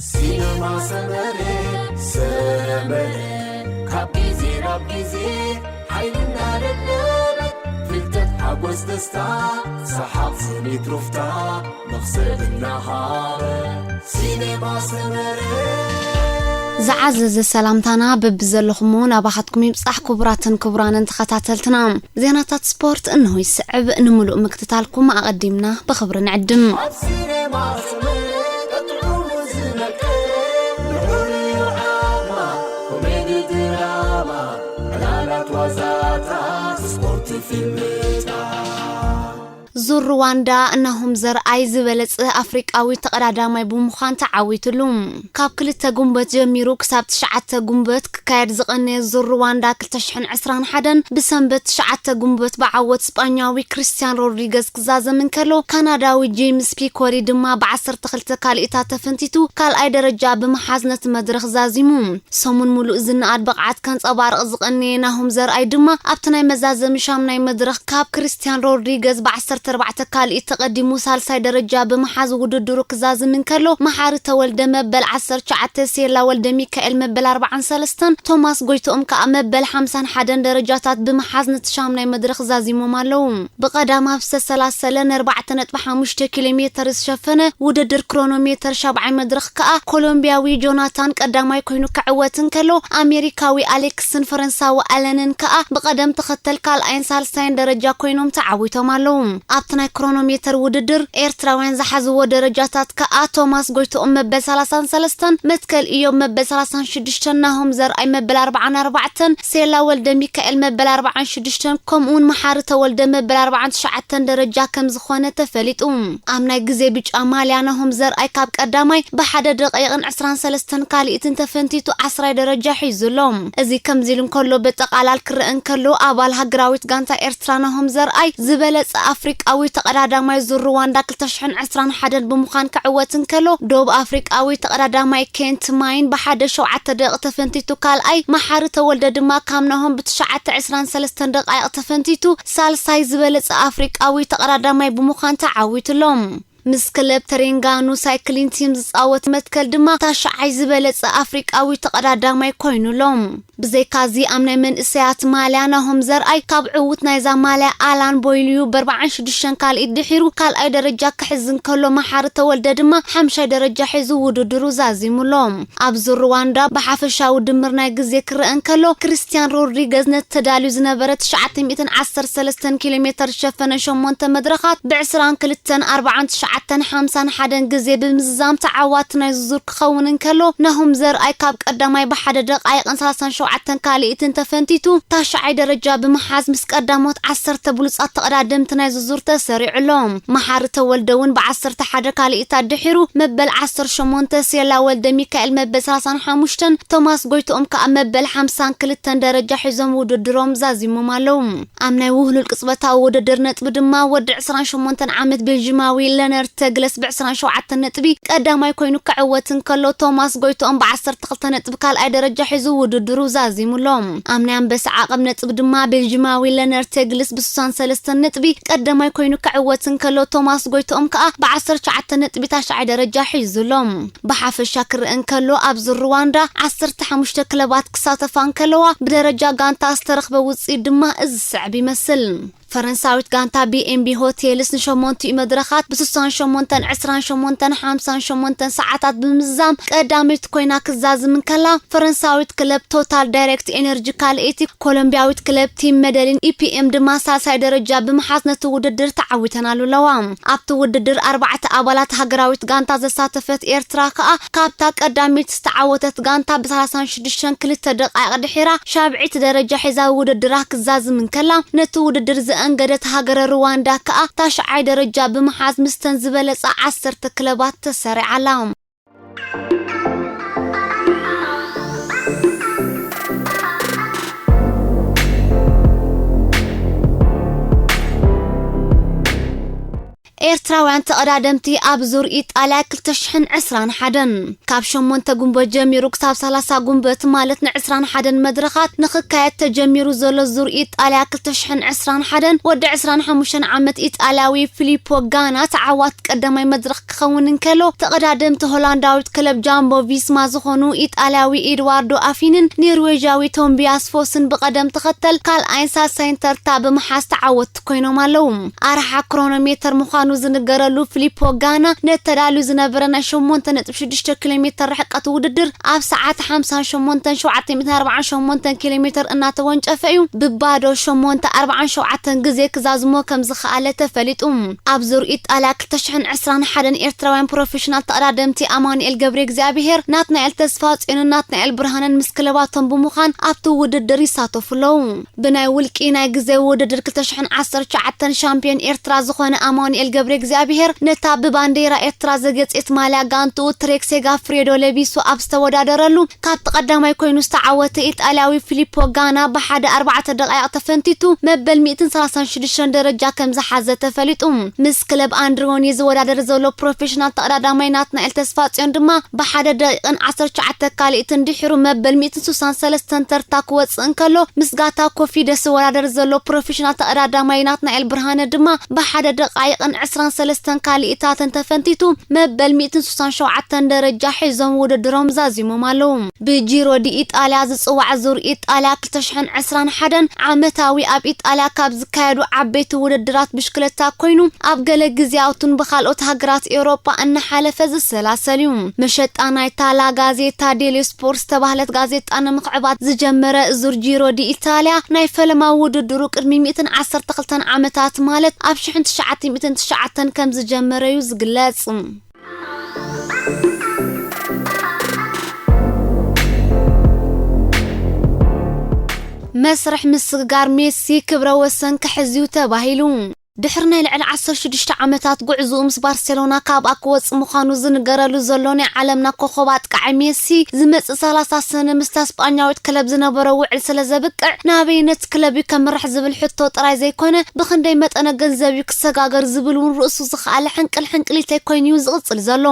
ሲነማ ሰመረ፣ ሰመረ፣ ካብ ግዜ ናብ ግዜ ሓይልና ደደበ፣ ፍልጠት ሓጎስ ደስታ፣ ሰሓቕ ስኒት ሩፍታ፣ መኽሰብ እናሃበ፣ ሲነማ ሰመረ። ዝዓዘዘ ሰላምታና በብዘለኹሞ ናባኻትኩም ይብጻሕ። ክቡራትን ክቡራንን ተኸታተልትና፣ ዜናታት ስፖርት እንሆ ይስዕብ። ንምሉእ ምክትታልኩም ኣቐዲምና ብኽብሪ ንዕድም። ኣብ ሲነማ ሰመረ፣ ጥዑም ዝመቀረ፣ ንዑ ንርኣማ፣ ኮሜዲ ድራማ፣ ዕላላት ዋዛታት፣ ስፖርት ፊልምታት። ዙር ሩዋንዳ ናሆም ዘርኣይ ዝበለጸ ኣፍሪቃዊ ተቐዳዳማይ ብምዃን ተዓዊትሉ። ካብ ክልተ ጉንበት ጀሚሩ ክሳብ ትሽዓተ ጉንበት ክካየድ ዝቐነየ ዙር ሩዋንዳ ክልተ ሽሕን ዕስራን ሓደን ብሰንበት ትሽዓተ ጉንበት ብዓወት ስጳኛዊ ክርስቲያን ሮድሪገዝ ክዛዘም እንከሎ፣ ካናዳዊ ጄምስ ፒኮሪ ድማ ብዓሰርተ ክልተ ካልኢታት ተፈንቲቱ ካልኣይ ደረጃ ብምሓዝ ነቲ መድረኽ ዛዚሙ። ሰሙን ሙሉእ ዝነኣድ ብቕዓት ከንጸባርቕ ዝቐነየ ናሆም ዘርኣይ ድማ ኣብቲ ናይ መዛዘሚ ሻምናይ መድረኽ ካብ ክርስቲያን ሮድሪገዝ ብዓሰርተ ኣርባዕተ ካልኢት ተቐዲሙ ሳልሳይ ደረጃ ብምሓዝ ውድድሩ ክዛዝም እንከሎ፣ መሓሪ ተወልደ መበል ዓሰርተ ትሽዓተ፣ ሴላ ወልደ ሚካኤል መበል ኣርባዓን ሰለስተን፣ ቶማስ ጎይትኦም ከኣ መበል ሓምሳን ሓደን ደረጃታት ብምሓዝ ነቲ ሻምናይ መድረኽ ዛዚሞም ኣለዉ። ብቐዳም ኣብ ዝተሰላሰለ ንኣርባዕተ ነጥቢ ሓሙሽተ ኪሎ ሜተር ዝሸፈነ ውድድር ክሮኖሜተር ሻብዓይ መድረኽ ከኣ ኮሎምቢያዊ ጆናታን ቀዳማይ ኮይኑ ክዕወት እንከሎ፣ ኣሜሪካዊ ኣሌክስን ፈረንሳዊ ኣለንን ከኣ ብቐደም ተኸተል ካልኣይን ሳልሳይን ደረጃ ኮይኖም ተዓዊቶም ኣለዉ። ኣብቲ ናይ ክሮኖሜተር ውድድር ኤርትራውያን ዝሓዝዎ ደረጃታት ከኣ ቶማስ ጎይትኦም መበል ሰላሳን ሰለስተን፣ መትከል እዮም መበል ሰላሳን ሽዱሽተን፣ ናሆም ዘርኣይ መበል ኣርባዓን ኣርባዕተን፣ ሴላ ወልደ ሚካኤል መበል ኣርባዓን ሽዱሽተን፣ ከምኡውን መሓሪ ተወልደ መበል ኣርባዓን ትሽዓተን ደረጃ ከም ዝኾነ ተፈሊጡ። ኣብ ናይ ግዜ ብጫ ማልያ ናሆም ዘርኣይ ካብ ቀዳማይ ብሓደ ደቂቕን ዕስራን ሰለስተን ካልኢትን ተፈንቲቱ ዓስራይ ደረጃ ሒዙ ኣሎ። እዚ ከምዚ ኢሉ እንከሎ፣ በጠቓላል ክረአ እንከሎ፣ ኣባል ሃገራዊት ጋንታ ኤርትራ ናሆም ዘርኣይ ዝበለጸ ኣፍሪቃዊ ተቐዳዳማይ ዙር ሩዋንዳ ክልተ ሽሕን ዕስራን ሓደን ብምዃን ክዕወት እንከሎ፣ ደቡብ ኣፍሪቃዊ ተቐዳዳማይ ኬንት ማይን ብሓደ ሸውዓተ ደቂቕ ተፈንቲቱ ካልኣይ፣ መሓሪ ተወልደ ድማ ካብ ናሆም ብትሽዓተ ዕስራን ሰለስተን ደቃይቕ ተፈንቲቱ ሳልሳይ ዝበለጸ ኣፍሪቃዊ ተቐዳዳማይ ብምዃን ተዓዊቱ ኣሎ። ምስ ክለብ ተሬንጋኑ ሳይክሊን ቲም ዝጻወት መትከል ድማ ታሽዓይ ዝበለጸ ኣፍሪቃዊ ተቐዳዳማይ ኮይኑ ኣሎ። ብዘይካዚ ኣብ ናይ መንእሰያት ማልያ ናሆም ዘርኣይ ካብ ዕዉት ናይዛ ማልያ ኣላን ቦይልዩ ብኣርባዓን ሽዱሽተን ካልኢት ድሒሩ ካልኣይ ደረጃ ክሕዝ እንከሎ፣ መሓሪ ተወልደ ድማ ሓምሻይ ደረጃ ሒዙ ውድድሩ ዛዚሙ ኣሎ። ኣብ ዙር ሩዋንዳ ብሓፈሻዊ ድምር ናይ ግዜ ክረአ እንከሎ፣ ክርስቲያን ሮድሪገዝ ነቲ ተዳልዩ ዝነበረ ትሽዓተ ሚእትን ዓሰርተ ሰለስተን ኪሎ ሜተር ዝሸፈነ ሸሞንተ መድረኻት ብዕስራን ክልተን፣ ኣርባዓን ትሽዓተን፣ ሓምሳን ሓደን ግዜ ብምዝዛም ተዓዋቲ ናይ ዝዙር ክኸውን እንከሎ፣ ናሆም ዘርኣይ ካብ ቀዳማይ ብሓደ ደቃይቕን ሰላሳን ሸውዓተን ካልኢትን ተፈንቲቱ ታሽዓይ ደረጃ ብምሓዝ ምስ ቀዳሞት ዓሰርተ ብሉጻት ተቐዳደምቲ ናይ ዝዙር ተሰሪዑ ኣሎ። መሓሪ ተወልደ እውን ብዓሰርተ ሓደ ካልኢታት ድሒሩ መበል ዓሰርተ ሸሞንተ፣ ሴላ ወልደ ሚካኤል መበል ሰላሳን ሓሙሽተን፣ ቶማስ ጎይትኦም ከኣ መበል ሓምሳን ክልተን ደረጃ ሒዞም ውድድሮም ዛዚሞም ኣለዉ። ኣብ ናይ ውህሉል ቅጽበታዊ ውድድር ነጥቢ ድማ ወዲ ዕስራን ሸሞንተን ዓመት ቤልጂማዊ ለነርት ተግለስ ብዕስራን ሸውዓተን ነጥቢ ቀዳማይ ኮይኑ ክዕወት እንከሎ፣ ቶማስ ጎይትኦም ብዓሰርተ ክልተ ነጥቢ ካልኣይ ደረጃ ሒዙ ውድድሩ ዛዚሙ ኣሎ። ኣብ ናይ ኣንበሳ ዓቐብ ነጥቢ ድማ ቤልጂማዊ ለነርት ተግልስ ብስሳን ሰለስተን ነጥቢ ቀዳማይ ኮይኑ ክዕወት እንከሎ፣ ቶማስ ጎይትኦም ከኣ ብዓሰርተ ትሽዓተ ነጥቢ ታሽዓይ ደረጃ ሒዙ ኣሎ። ብሓፈሻ ክረአ እንከሎ፣ ኣብ ዙር ሩዋንዳ ዓሰርተ ሓሙሽተ ክለባት ክሳተፋ እንከለዋ፣ ብደረጃ ጋንታ ዝተረኽበ ውጽኢት ድማ እዚ ዝስዕብ ይመስል። ፈረንሳዊት ጋንታ ቢ ኤም ቢ ሆቴልስ ንሸሞንቲኡ መድረኻት ብስሳን ሸሞንተን፣ ዕስራን ሸሞንተን፣ ሓምሳን ሸሞንተን ሰዓታት ብምዝዛም ቀዳመይቲ ኮይና ክዛዝም እንከላ፣ ፈረንሳዊት ክለብ ቶታል ዳይሬክት ኤነርጂ ካልኣይቲ፣ ኮሎምቢያዊት ክለብ ቲም መደሊን ኢ ፒ ኤም ድማ ሳልሳይ ደረጃ ብምሓዝ ነቲ ውድድር ተዓዊተናሉ ኣለዋ። ኣብቲ ውድድር ኣርባዕተ ኣባላት ሃገራዊት ጋንታ ዘሳተፈት ኤርትራ ከኣ፣ ካብታ ቀዳመይቲ ዝተዓወተት ጋንታ ብሰላሳን ሽዱሽተን ክልተ ደቃይቕ ድሒራ ሻብዒት ደረጃ ሒዛ ውድድራ ክዛዝም እንከላ፣ ነቲ ውድድር ዘአንገደት ሃገረ ሩዋንዳ ከኣ ታሽዓይ ደረጃ ብምሓዝ ምስተን ዝበለጻ ዓሰርተ ክለባት ተሰሪዓ ኣላ። ኤርትራውያን ተቐዳደምቲ ኣብ ዙር ኢጣልያ ክልተ ሽሕን ዕስራን ሓደን። ካብ ሸሞንተ ጉንበት ጀሚሩ ክሳብ ሰላሳ ጉንበት ማለት ን ዕስራን ሓደን መድረኻት ንኽካየድ ተጀሚሩ ዘሎ ዙር ኢጣልያ ክልተ ሽሕን ዕስራን ሓደን ወዲ ዕስራን ሓሙሽተን ዓመት ኢጣልያዊ ፊሊፖ ጋና ተዓዋቲ ቀዳማይ መድረኽ ክኸውን እንከሎ፣ ተቐዳደምቲ ሆላንዳዊት ክለብ ጃምቦ ቪስማ ዝኾኑ ኢጣልያዊ ኤድዋርዶ ኣፊንን ኔርዌዥያዊ ቶምቢያስ ፎስን ብቐደም ተኸተል ካልኣይን ሳልሳይን ተርታ ብምሓዝ ተዓወትቲ ኮይኖም ኣለዉ። ኣርሓ ክሮኖሜተር ምዃኑ ዝንገረሉ ፊሊፖ ጋና ነተዳልዩ ዝነበረ ናይ ሸሞንተ ነጥቢ ሽዱሽተ ኪሎ ሜተር ርሕቀት ውድድር ኣብ ሰዓት ሓምሳን ሸሞንተን ሸውዓተ ሚእትን ኣርባዓን ሸሞንተን ኪሎ ሜተር እናተወንጨፈ እዩ ብባዶ ሸሞንተ ኣርባዓን ሸውዓተን ግዜ ክዛዝሞ ከም ዝኸኣለ ተፈሊጡ። ኣብ ዙር ኢጣልያ ክልተ ሽሕን ዕስራን ሓደን ኤርትራውያን ፕሮፌሽናል ተቐዳደምቲ ኣማኑኤል ገብረ እግዚኣብሄር፣ ናትናኤል ተስፋጽዮንን ናትናኤል ብርሃነን ምስ ክለባቶም ብምዃን ኣብቲ ውድድር ይሳተፉ ኣለዉ። ብናይ ውልቂ ናይ ግዜ ውድድር ክልተ ሽሕን ዓሰርተ ትሽዓተን ሻምፒዮን ኤርትራ ዝኾነ ኣማኑኤል ገብረ እግዚኣብሄር፣ ነታ ብባንዴራ ኤርትራ ዘጌጸት ማልያ ጋንትኡ ትሬክ ሴጋፍሬዶ ለቢሱ ኣብ ዝተወዳደረሉ፣ ካብቲ ቀዳማይ ኮይኑ ዝተዓወተ ኢጣልያዊ ፊሊፖ ጋና ብሓደ ኣርባዕተ ደቃይቕ ተፈንቲቱ መበል ሚእትን ሰላሳን ሽዱሽተን ደረጃ ከም ዝሓዘ ተፈሊጡ። ምስ ክለብ ኣንድሮኒ ዝወዳደር ዘሎ ፕሮፌሽናል ተቐዳዳማይ ናትናኤል ተስፋጽዮን ድማ ብሓደ ደቂቕን ዓሰርተ ትሽዓተ ካልኢትን ድሒሩ መበል ሚእትን ስሳን ሰለስተን ተርታ ክወጽእ እንከሎ፣ ምስ ጋታ ኮፊደስ ዝወዳደር ዘሎ ፕሮፌሽናል ተቐዳዳማይ ናትናኤል ብርሃነ ድማ ብሓደ ደቃይቕን ዕስራን ሰለስተን ካልኢታትን ተፈንቲቱ መበል ሚእትን ስሳን ሸውዓተን ደረጃ ሒዞም ውድድሮም ዛዚሞም ኣለዉ። ብጂሮ ዲ ኢጣልያ ዝጽዋዕ ዙር ኢጣልያ ክልተ ሽሕን ዕስራን ሓደን ዓመታዊ ኣብ ኢጣልያ ካብ ዝካየዱ ዓበይቲ ውድድራት ብሽክለታ ኮይኑ፣ ኣብ ገለ ግዜያቱን ብኻልኦት ሃገራት ኤውሮጳ እናሓለፈ ዝሰላሰል እዩ። መሸጣ ናይታ ላ ጋዜታ ዴሎ ስፖርት ዝተባህለት ጋዜጣ ንምኽዕባት ዝጀመረ ዙር ጂሮ ዲ ኢታልያ፣ ናይ ፈለማ ውድድሩ ቅድሚ ሚእትን ዓሰርተ ክልተን ዓመታት፣ ማለት ኣብ ሽሕን ትሽዓተ ሚእትን ትሽዓተን ከም ዝጀመረ እዩ ዝግለጽ። መስርሕ ምስግጋር ሜሲ ክብረ ወሰን ክሕዝ እዩ ተባሂሉ። ድሕሪ ናይ ልዕሊ ዓሰርተ ሽዱሽተ ዓመታት ጉዕዞኡ ምስ ባርሴሎና ካብኣ ክወጽእ ምዃኑ ዝንገረሉ ዘሎ ናይ ዓለምና ኮኾብ ኣጥቃዓይ ሜሲ፣ ዝመጽእ ሰላሳ ሰነ ምስታ ስጳኛዊት ክለብ ዝነበሮ ውዕል ስለ ዘብቅዕ፣ ናበየነቲ ክለብ እዩ ከምርሕ ዝብል ሕቶ ጥራይ ዘይኮነ፣ ብኽንደይ መጠነ ገንዘብ እዩ ክሰጋገር ዝብል እውን ርእሱ ዝኸኣለ ሕንቅል ሕንቅሊተይ ኮይኑ እዩ ዝቕጽል ዘሎ።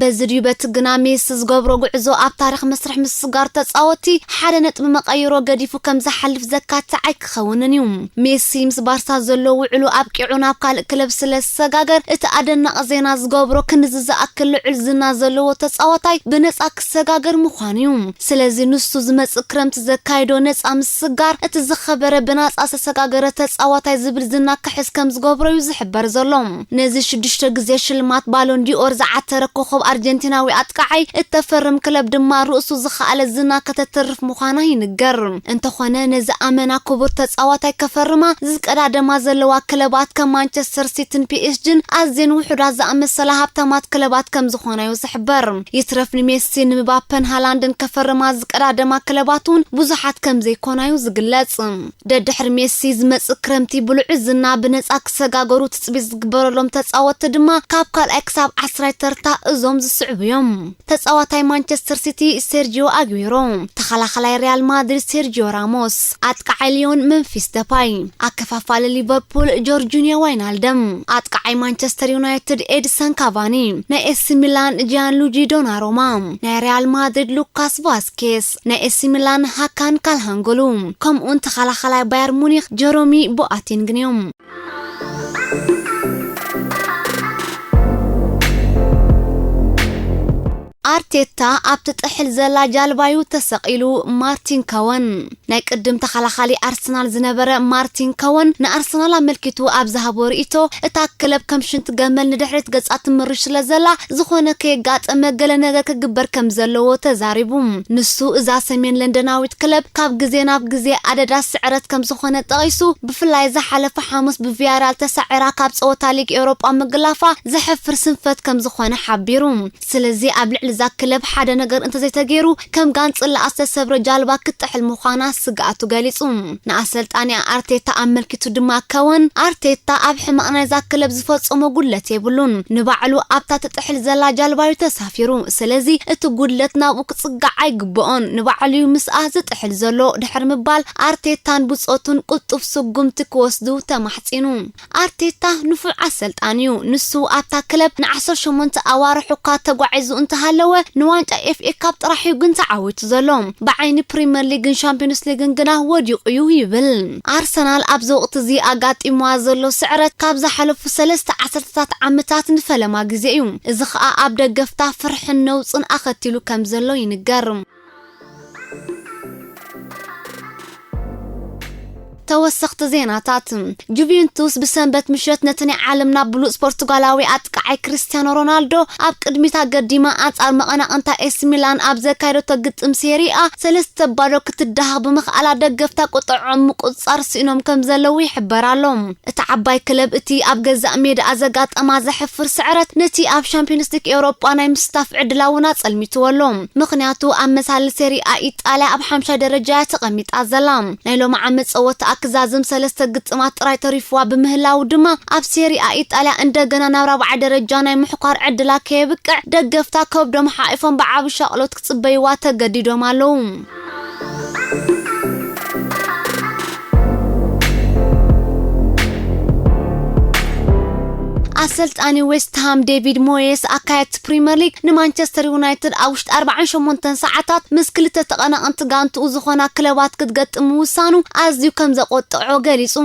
በዚ ድዩ በቲ ግና ሜሲ ዝገብሮ ጉዕዞ ኣብ ታሪኽ መስርሕ ምስግጋር ተጻወቲ ሓደ ነጥቢ መቐይሮ ገዲፉ ከም ዝሓልፍ ዘካትዕ ኣይክኸውንን እዩ። ሜሲ ምስ ባርሳ ዘሎ ውዕሉ ኣብቂዑ ናብ ካልእ ክለብ ስለ ዝሰጋገር፣ እቲ ኣደናቒ ዜና ዝገብሮ ክንዚ ዝኣክል ልዑል ዝና ዘለዎ ተጻዋታይ ብነጻ ክሰጋገር ምዃኑ እዩ። ስለዚ ንሱ ዝመጽእ ክረምቲ ዘካይዶ ነጻ ምስጋር፣ እቲ ዝኸበረ ብናጻ ዝተሰጋገረ ተጻዋታይ ዝብል ዝና ክሕዝ ከም ዝገብሮ እዩ ዝሕበር ዘሎ። ነዚ ሽዱሽተ ግዜ ሽልማት ባሎን ዲኦር ዝዓተረ ኮኾብ ኣርጀንቲናዊ ኣጥቃዓይ እተፈርም ክለብ ድማ ርእሱ ዝኸኣለ ዝና ከተትርፍ ምዃና ይንገር። እንተኾነ ነዚ ኣመና ክቡር ተጻዋታይ ከፈርማ ዝቀዳደማ ዘለዋ ክለባት ከም ማንቸስተር ሲቲን ፒኤስጂን ኣዝየን ውሑዳት ዝኣመሰላ ሃብታማት ክለባት ከም ዝኾና እዩ ዝሕበር። ይትረፍ ንሜሲ ንምባፐን ሃላንድን ከፈርማ ዝቀዳደማ ክለባት እውን ብዙሓት ከም ዘይኮና እዩ ዝግለጽ። ደድሕሪ ሜሲ ዝመጽእ ክረምቲ ብልዑል ዝና ብነጻ ክሰጋገሩ ትጽቢት ዝግበረሎም ተጻወትቲ ድማ ካብ ካልኣይ ክሳብ ዓስራይ ተርታ እዞም ዝስዕቡ እዮም። ተጻዋታይ ማንቸስተር ሲቲ ሴርጂዮ ኣጉዌሮ፣ ተኸላኸላይ ሪያል ማድሪድ ሴርጂዮ ራሞስ፣ ኣጥቃዓይ ሊዮን መምፊስ ደፓይ፣ ኣከፋፋሊ ሊቨርፑል ጆርጂኒዮ ዋይናልደም፣ ኣጥቃዓይ ማንቸስተር ዩናይትድ ኤድሰን ካቫኒ፣ ናይ ኤሲ ሚላን ጂያንሉጂ ዶናሮማ፣ ናይ ሪያል ማድሪድ ሉካስ ቫስኬስ፣ ናይ ኤሲ ሚላን ሃካን ካልሃንጎሉ፣ ከምኡውን ተኸላኸላይ ባየር ሙኒክ ጀሮሚ ቦኣቲንግን እዮም። ኣርቴታ ኣብቲ ጥሕል ዘላ ጃልባዩ ተሰቒሉ። ማርቲን ከወን፣ ናይ ቅድም ተኸላኻሊ ኣርሰናል ዝነበረ ማርቲን ከወን ንኣርሰናል ኣመልኪቱ ኣብ ዝሃቦ ርእይቶ፣ እታ ክለብ ከም ሽንቲ ገመል ንድሕሪት ገጻ ትምርሽ ስለ ዘላ፣ ዝኾነ ከየጋጠመ ገለ ነገር ክግበር ከም ዘለዎ ተዛሪቡ። ንሱ እዛ ሰሜን ለንደናዊት ክለብ ካብ ግዜ ናብ ግዜ ኣደዳ ስዕረት ከም ዝኾነ ጠቒሱ፣ ብፍላይ ዝሓለፈ ሓሙስ ብቪያሪያል ተሳዒራ ካብ ጸወታ ሊግ ኤውሮጳ ምግላፋ ዘሕፍር ስንፈት ከም ዝኾነ ሓቢሩ። ስለዚ ኣብ ልዕሊ እዛ ክለብ ሓደ ነገር እንተዘይተገይሩ ከም ጋንጽላ ዝተሰብረ ጃልባ ክትጥሕል ምዃና ስግኣቱ ገሊጹ። ንኣሰልጣኒኣ ኣርቴታ ኣመልኪቱ ድማ ከወን ኣርቴታ ኣብ ሕመቕ ናይዛ ክለብ ዝፈጸሞ ጉድለት የብሉን። ንባዕሉ ኣብታ ትጥሕል ዘላ ጃልባዩ ተሳፊሩ። ስለዚ እቲ ጉድለት ናብኡ ክጽጋዕ ኣይግብኦን። ንባዕሉዩ ምስኣ ዝጥሕል ዘሎ ድሕሪ ምባል ኣርቴታን ብጾቱን ቅልጡፍ ስጉምቲ ክወስዱ ተማሕጺኑ። ኣርቴታ ንፉዕ ኣሰልጣኒ እዩ። ንሱ ኣብታ ክለብ ንዓሰርተ ሸሞንተ ኣዋርሕ እኳ ተጓዒዙ እንተሃለወ ንዋንጫ ኤፍ ኤ ካፕ ጥራሕ እዩ ግን ተዓዊቱ ዘሎ። ብዓይኒ ፕሪምየር ሊግን ሻምፒዮንስ ሊግን ግና ወዲቑ እዩ ይብል። ኣርሰናል ኣብዚ ወቕቲ እዚ ኣጋጢምዋ ዘሎ ስዕረት ካብ ዝሓለፉ ሰለስተ ዓሰርተታት ዓመታት ንፈለማ ግዜ እዩ። እዚ ኸኣ ኣብ ደገፍታ ፍርሕን ነውጽን ኣኸቲሉ ከም ዘሎ ይንገር። ተወሰኽቲ ዜናታት። ጁቬንቱስ ብሰንበት ምሸት ነቲ ናይ ዓለምና ብሉጽ ፖርቱጋላዊ ኣጥቃዓይ ክርስቲያኖ ሮናልዶ ኣብ ቅድሚት ኣገዲማ ኣንጻር መቐናቕንታ ኤሲ ሚላን ኣብ ዘካየደቶ ግጥም ሴሪኣ ሰለስተ ባዶ ክትደሃኽ ብምኽኣላ ደገፍታ ቁጥዖም ምቁጽጻር ስኢኖም ከም ዘለዉ ይሕበር ኣሎ። እቲ ዓባይ ክለብ እቲ ኣብ ገዛእ ሜዳኣ ዘጋጠማ ዘሕፍር ስዕረት ነቲ ኣብ ሻምፒዮንስ ሊግ ኤውሮጳ ናይ ምስታፍ ዕድላ እውን ኣጸልሚትዎ ኣሎ። ምኽንያቱ ኣብ መሳሊ ሴሪኣ ኢጣልያ ኣብ ሓምሻይ ደረጃ እያ ተቐሚጣ ዘላ። ናይ ሎሚ ዓመት ጸወታ ኣክዛዝም ሰለስተ ግጥማት ጥራይ ተሪፍዋ ብምህላው ድማ ኣብ ሴሪኣ ኢጣልያ እንደገና ናብ ራብዓይ ደረጃ ናይ ምሕኳር ዕድላ ከየብቅዕ ደገፍታ ከብዶም ሓቒፎም ብዓቢ ሻቕሎት ክጽበይዋ ተገዲዶም ኣለዉ። ኣሰልጣኒ ዌስትሃም ዴቪድ ሞየስ ኣካየድቲ ፕሪምየር ሊግ ንማንቸስተር ዩናይትድ ኣብ ውሽጢ ኣርባዓን ሸሞንተን ሰዓታት ምስ ክልተ ተቐናቐንቲ ጋንትኡ ዝኾና ክለባት ክትገጥም ምውሳኑ ኣዝዩ ከም ዘቆጥዖ ገሊጹ።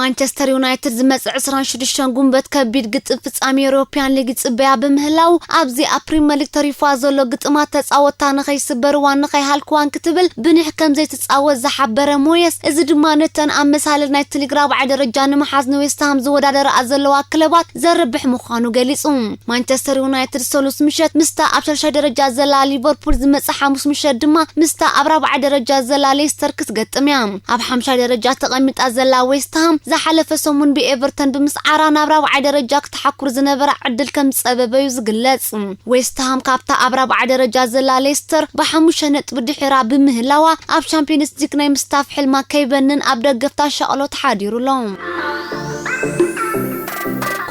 ማንቸስተር ዩናይትድ ዝመጽእ ዕስራን ሽዱሽተን ጉንበት ከቢድ ግጥም ፍጻሜ ዩሮፕያን ሊግ ይጽበያ ብምህላው ኣብዚ ኣብ ፕሪምየር ሊግ ተሪፍዋ ዘሎ ግጥማት ተጻወታ ንኸይስበርዋን ንኸይሃልክዋን ክትብል ብኒሕ ከም ዘይትጻወት ዝሓበረ ሞየስ፣ እዚ ድማ ነተን ኣብ መሳልል ናይቲ ሊግ ራብዓይ ደረጃ ንምሓዝ ንዌስትሃም ዝወዳደርኣ ዘለዋ ክለባት ዘርብሕ ምዃኑ ገሊጹ። ማንቸስተር ዩናይትድ ሰሉስ ምሸት ምስታ ኣብ ሻድሻይ ደረጃ ዘላ ሊቨርፑል፣ ዝመጽእ ሓሙስ ምሸት ድማ ምስታ ኣብ ራብዓይ ደረጃ ዘላ ሌስተር ክትገጥም እያ። ኣብ ሓምሻይ ደረጃ ተቐሚጣ ዘላ ዌስትሃም ዝሓለፈ ሰሙን ብኤቨርተን ብምስዓራ ናብ ራብዓይ ደረጃ ክትሓኩር ዝነበራ ዕድል ከም ዝጸበበ እዩ ዝግለጽ። ዌስትሃም ካብታ ኣብ ራብዓይ ደረጃ ዘላ ሌስተር ብሓሙሽተ ነጥቢ ድሒራ ብምህላዋ ኣብ ሻምፒዮንስ ሊግ ናይ ምስታፍ ሕልማ ከይበንን ኣብ ደገፍታ ሻቕሎት ሓዲሩ ኣሎ።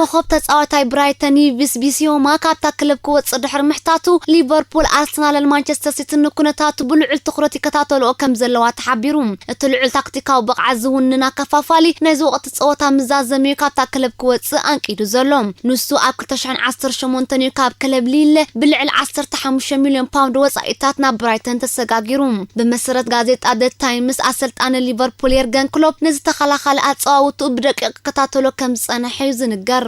ኮኸብ ተጻዋታይ ብራይተን ይቪስ ቢስዮማ ካብታ ክለብ ክወጽእ ድሕሪ ምሕታቱ ሊቨርፑል፣ ኣርሰናልን ማንቸስተር ሲቲን ንኩነታቱ ብልዑል ትኹረት ይከታተልኦ ከም ዘለዋ ተሓቢሩ። እቲ ልዑል ታክቲካዊ ብቕዓት ዝውንን ኣከፋፋሊ ናይዚ ወቕቲ ጸወታ ምስ ዛዘመ እዩ ካብታ ክለብ ክወጽእ ኣንቂዱ ዘሎ። ንሱ ኣብ ክልተ ሽሕን ዓሰርተ ሸሞንተን እዩ ካብ ክለብ ሊለ ብልዕሊ ዓሰርተ ሓሙሽተ ሚልዮን ፓውንድ ወጻኢታት ናብ ብራይተን ተሰጋጊሩ። ብመሰረት ጋዜጣ ደ ታይምስ ኣሰልጣኒ ሊቨርፑል የርገን ክሎፕ ነዚ ተኸላኻሊ ኣጸዋውትኡ ብደቂቕ ክከታተሎ ከም ዝጸንሐ እዩ ዝንገር።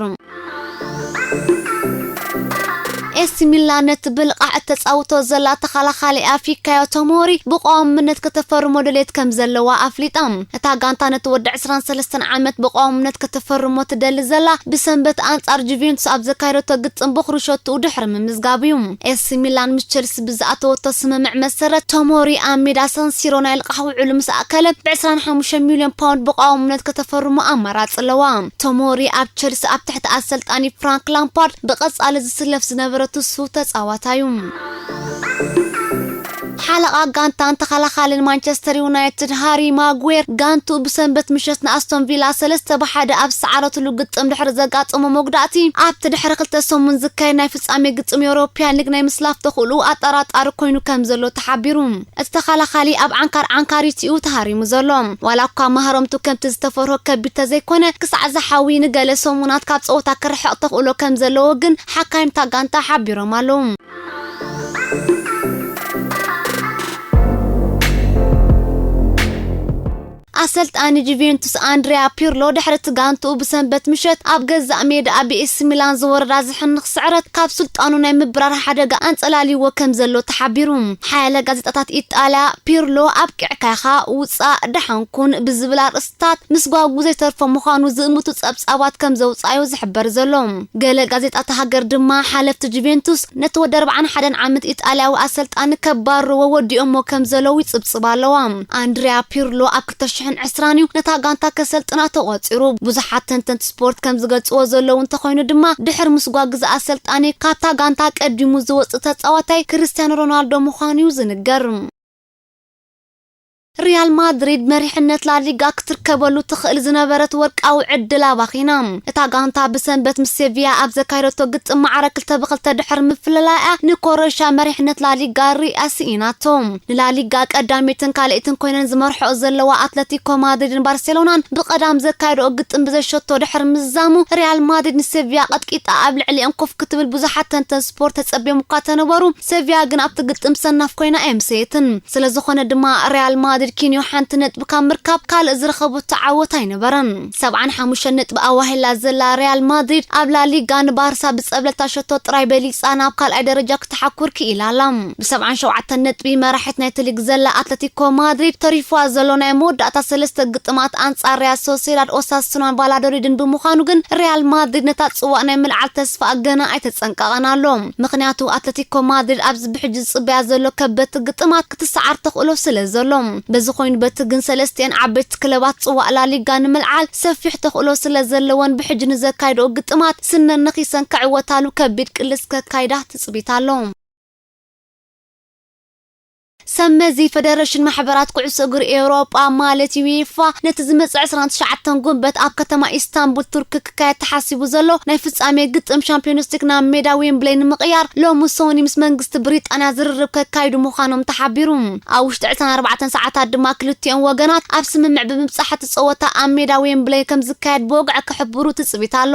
ኤሲ ሚላን ነቲ ብልቓዕ እተጻውቶ ዘላ ተኸላኻሊኣ ፊካዮ ቶሞሪ ብቋዋምነት ከተፈርሞ ድሌት ከም ዘለዋ ኣፍሊጣ። እታ ጋንታ ነቲ ወዲ ዕስራን ሰለስተን ዓመት ብቋዋምነት ከተፈርሞ ትደሊ ዘላ ብሰንበት ኣንጻር ጁቬንቱስ ኣብ ዘካየደቶ ግጥም ብኽሩሸትኡ ድሕሪ ምምዝጋቡ እዩ። ኤሲ ሚላን ምስ ቸልሲ ብዝኣተወቶ ስምምዕ መሰረት ቶሞሪ ኣብ ሜዳ ሳንሲሮ ናይ ልቓሕ ውዕሉ ምስ ኣከለ ብ ዕስራን ሓሙሽተ ሚልዮን ፓውንድ ብቋዋምነት ከተፈርሞ ኣማራጺ ኣለዋ። ቶሞሪ ኣብ ቸልሲ ኣብ ትሕቲ ኣሰልጣኒ ፍራንክ ላምፓርድ ብቐጻሊ ዝስለፍ ዝነበረ ትስፉው ተጻዋታይ እዩ። ሓለቓ ጋንታን ተኸላኻልን ማንቸስተር ዩናይትድ ሃሪ ማጉዌር ጋንቱ ብሰንበት ምሸት ንኣስቶን ቪላ ሰለስተ ብሓደ ኣብ ዝሰዓረትሉ ግጥም ድሕሪ ዘጋጠሞ መጉዳእቲ ኣብቲ ድሕሪ ክልተ ሰሙን ዝካየድ ናይ ፍጻሜ ግጥም ዩሮፕያን ሊግ ናይ ምስላፍ ተኽእልኡ ኣጠራጣሪ ኮይኑ ከም ዘሎ ተሓቢሩ። እቲ ተኸላኻሊ ኣብ ዓንካር ዓንካሪት እዩ ተሃሪሙ ዘሎ። ዋላ እኳ ማህረምቱ ከምቲ ዝተፈርሆ ከቢድ ተዘይኮነ፣ ክሳዕ ዝሓዊ ንገለ ሰሙናት ካብ ጸወታ ክርሕቕ ተኽእሎ ከም ዘለዎ ግን ሓካይምታ ጋንታ ሓቢሮም ኣለዉ። ኣሰልጣኒ ጁቬንቱስ ኣንድሪያ ፒርሎ ድሕሪ እቲ ጋንትኡ ብሰንበት ምሸት ኣብ ገዛእ ሜዳ ኣብ ኤሲ ሚላን ዝወረዳ ዝሕንኽ ስዕረት ካብ ስልጣኑ ናይ ምብራር ሓደጋ ኣንጸላልይዎ ከም ዘሎ ተሓቢሩ። ሓያለ ጋዜጣታት ኢጣልያ ፒርሎ ኣብቂዕካ ኢኻ፣ ውጻእ፣ ደሓን ኩን ብዝብል ኣርእስታት ምስጓጉ ዘይተርፎ ምዃኑ ዝእምቱ ጸብጻባት ከም ዘውጽኣዮ ዝሕበር ዘሎ። ገለ ጋዜጣታት ሃገር ድማ ሓለፍቲ ጁቬንቱስ ነቲ ወዲ ኣርብዓን ሓደን ዓመት ኢጣልያዊ ኣሰልጣኒ ከባርርዎ ወዲኦሞ ከም ዘለዉ ይጽብጽባ ኣለዋ። ኣንድሪያ ፒርሎ ኣብ ክልተ ሽሕን ዕስራን እዩ ነታ ጋንታ ከሰልጥና ተቖጺሩ። ብዙሓት ተንተንቲ ስፖርት ከም ዝገልጽዎ ዘለዉ እንተኾይኑ ድማ፣ ድሕር ምስጓግ እዚ ኣሰልጣኒ ካብታ ጋንታ ቀዲሙ ዝወጽእ ተጻዋታይ ክርስቲያኖ ሮናልዶ ምዃኑ እዩ ዝንገር። ሪያል ማድሪድ መሪሕነት ላሊጋ ክትርከበሉ ትኽእል ዝነበረት ወርቃዊ ዕድል ኣባኺና። እታ ጋንታ ብሰንበት ምስ ሴቪያ ኣብ ዘካየደቶ ግጥም ማዕረ ክልተ ብክልተ ድሕር ምፍልላይኣ ንኮረሻ መሪሕነት ላሊጋ ሪኣ ስኢናቶ። ንላሊጋ ቀዳመይትን ካልኣይትን ኮይነን ዝመርሕኦ ዘለዋ ኣትለቲኮ ማድሪድን ባርሴሎናን ብቐዳም ዘካየደኦ ግጥም ብዘሸቶ ድሕር ምዝዛሙ፣ ሪያል ማድሪድ ንሴቪያ ቀጥቂጣ ኣብ ልዕሊኦም ኮፍ ክትብል ብዙሓት ተንተን ስፖርት ተጸብዮም እኳ ተነበሩ። ሴቪያ ግን ኣብቲ ግጥም ሰናፍ ኮይና ኣይምሰየትን። ስለ ዝኾነ ድማ ሪያል ማድሪድ ኪንዮ ሓንቲ ነጥቢ ካብ ምርካብ ካልእ ዝረኸቦ ተዓወት ኣይነበረን። ሰብዓን ሓሙሽተ ነጥቢ ኣዋሂላ ዘላ ሪያል ማድሪድ ኣብ ላሊጋ ንባርሳ ብጸብለታ ሸቶ ጥራይ በሊጻ ናብ ካልኣይ ደረጃ ክትሓኩር ክኢላ ኣላ። ብሰብዓን ሸውዓተን ነጥቢ መራሒት ናይቲ ሊግ ዘላ ኣትለቲኮ ማድሪድ ተሪፍዋ ዘሎ ናይ መወዳእታ ሰለስተ ግጥማት ኣንጻር ሪያል ሶሴዳድ፣ ኦሳሱናን ቫላዶሊድን ብምዃኑ ግን ሪያል ማድሪድ ነታ ጽዋእ ናይ ምልዓል ተስፋ ገና ኣይተጸንቀቐን ኣሎ። ምኽንያቱ ኣትለቲኮ ማድሪድ ኣብዚ ብሕጂ ዝጽበያ ዘሎ ከበድቲ ግጥማት ክትሰዓር ተኽእሎ ስለ ዘሎ። በዚ ኮይኑ በቲ ግን ሰለስቲአን ዓበይቲ ክለባት ጽዋእ ላሊጋ ንምልዓል ሰፊሕ ተኽእሎ ስለ ዘለወን ብሕጂ ንዘካይድኦ ግጥማት ስነን ነኺሰን ክዕወታሉ ከቢድ ቅልስ ከካይዳ ትጽቢት ኣሎ። ሰብ መዚ ፈደረሽን ማሕበራት ኩዕሶ እግሪ ኤውሮጳ ማለት ዩኤፋ ነቲ ዝመጽእ ዕስራን ትሽዓተን ጉንበት ኣብ ከተማ ኢስታንቡል ቱርኪ ክካየድ ተሓሲቡ ዘሎ ናይ ፍጻሜ ግጥም ሻምፒዮንስ ሊግ ናብ ሜዳ ዌምብሌይ ንምቕያር ሎሚ ሰኒ ምስ መንግስቲ ብሪጣንያ ዝርርብ ከካይዱ ምዃኖም ተሓቢሩ። ኣብ ውሽጢ ዕስራን ኣርባዕተን ሰዓታት ድማ ክልቲኦም ወገናት ኣብ ስምምዕ ብምብጻሕ እቲ ጸወታ ኣብ ሜዳ ዌምብሌይ ከም ዝካየድ ብወግዒ ክሕብሩ ትጽቢት ኣሎ።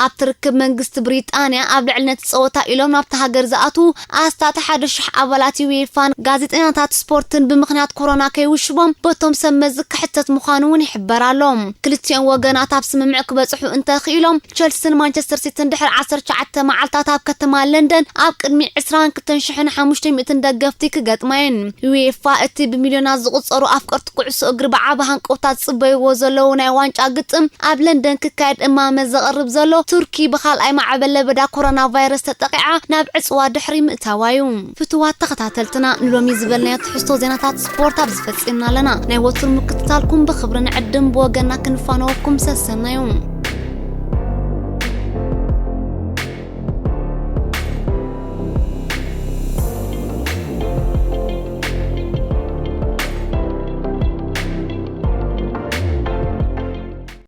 ኣብቲ ርክብ መንግስቲ ብሪጣንያ ኣብ ልዕሊ ነቲ ጸወታ ኢሎም ናብቲ ሃገር ዝኣትዉ ኣስታት ሓደ ሽሕ ኣባላት ዩኤፋን ጋዜጠኛታት ስፖርትን ብምኽንያት ኮሮና ከይውሽቦም በቶም ሰብ መዚ ክሕተት ምዃኑ እውን ይሕበር ኣሎ። ክልቲኦም ወገናት ኣብ ስምምዕ ክበጽሑ እንተኽኢሎም፣ ቸልሲን ማንቸስተር ሲቲን ድሕሪ ዓሰርተ ትሽዓተ መዓልታት ኣብ ከተማ ለንደን ኣብ ቅድሚ ዕስራን ክልተን ሽሕን ሓሙሽተ ሚእትን ደገፍቲ ክገጥማ እየን። ዩኤፋ እቲ ብሚልዮናት ዝቑጸሩ ኣፍቀርቲ ኩዕሶ እግሪ ብዓቢ ሃንቀውታ ዝጽበይዎ ዘለዉ ናይ ዋንጫ ግጥም ኣብ ለንደን ክካየድ እማመ ዘቕርብ ዘሎ ቱርኪ ብኻልኣይ ማዕበል ለበዳ ኮሮና ቫይረስ ተጠቒዓ ናብ ዕጽዋ ድሕሪ ምእታዋ እዩ። ፍቱዋት ተኸታተልትና፣ ንሎሚ ዝበልናዮ ትሕዝቶ ዜናታት ስፖርት ኣብዚ ፈጺምና ኣለና። ናይ ወትሩ ምክትታልኩም ብኽብሪ ንዕድም፣ ብወገንና ክንፋነወኩም ሰሰናዩ።